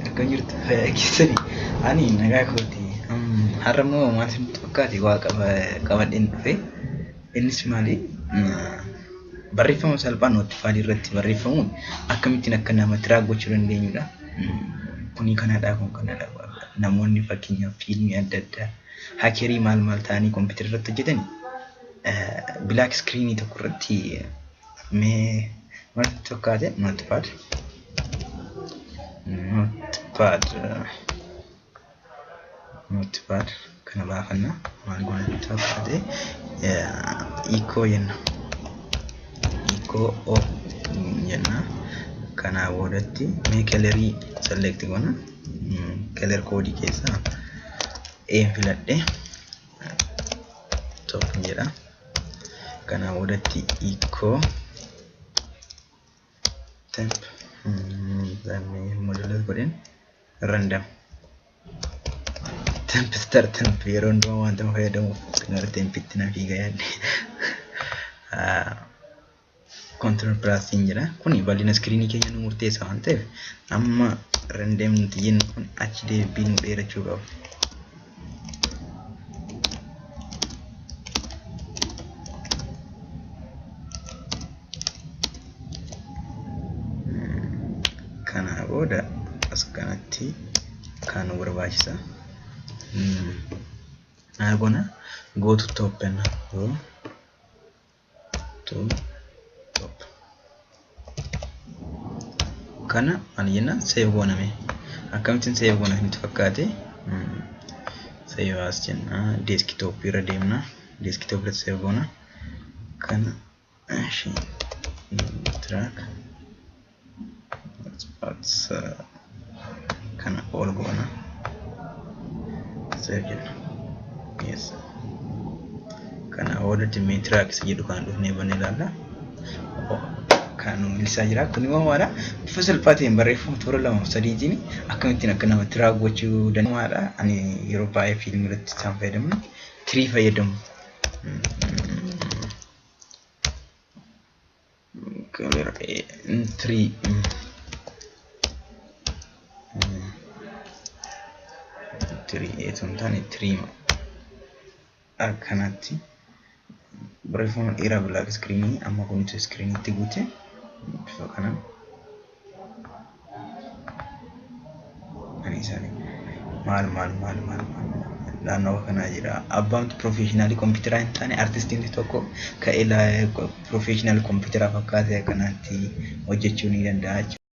Akkam jirtu fayyaa keessanii? Ani nagaa kooti. Har'a immoo maal isinitti fakkaate waa qabadheen dhufe. Innis maali? Barreeffama salphaa noottifaadii irratti barreeffamuun akkamittiin akka nama tiraak gochuu dandeenyudha. Kuni kanadha kun kanadha. Namoonni fakkeenyaaf fiilmii adda addaa haakerii maal maal ta'anii kompiitara irratti hojjetan bilaak iskiriinii tokko irratti mee maal isinitti fakkaate noottifaad notepad notepad kana baafanna maal goona nutti fakkaate echo jenna echo o jenna kanaa boodatti mee kelerii select goona keler koodii keessaa een filadhe top jedha kanaa boodatti echo temp modulate godheen random temp star temp yeroo hundumaa wanta fayyadamuuf gara tempitti na fiiga yaadne control plus jedha kuni bal'ina iskiriinii keenya nu murteessa waan ta'eef amma random nuti jennu kun achi deebii nu dheerachuu qaba. Kanaa booda as kanatti kan nu barbaachisa. Maal goona? Go to top jenna. Go to top. Kana maal jenna? Save goona mee. Akkamittiin save goona isinitti fakkaate? Save as jenna. Desktop irra deemna. Desktop irratti save goona. Kana እሺ track kana ol goona save jenna. Yes. Kana boodatti mee track isa jedhu kana dhufnee banee ilaalla. Kan nu mul'isaa jira. Kun immoo maadha? Bifa salphaa ta'een barreeffama toora lamaaf sadiitiin akkamittiin akka nama track gochuu danda'aadha. Ani yeroo baay'ee fiilmii irratti isaan fayyadamu. Tirii fayyadamu. Tirii tirii eetu hin taane tirii akkanatti barreeffama dheeraa bilaak iskiriinii amma kun iskiriinitti guute bifa kanaan ani isaanii maal maal maal maal maal naannawa kanaa jira. Abbaan piroofeeshinaalii kompiitaraa hin taane artistiin tokko ka'ee piroofeeshinaal kompiitaraa fakkaatee akkanatti hojjechuu ni danda'a jechuudha.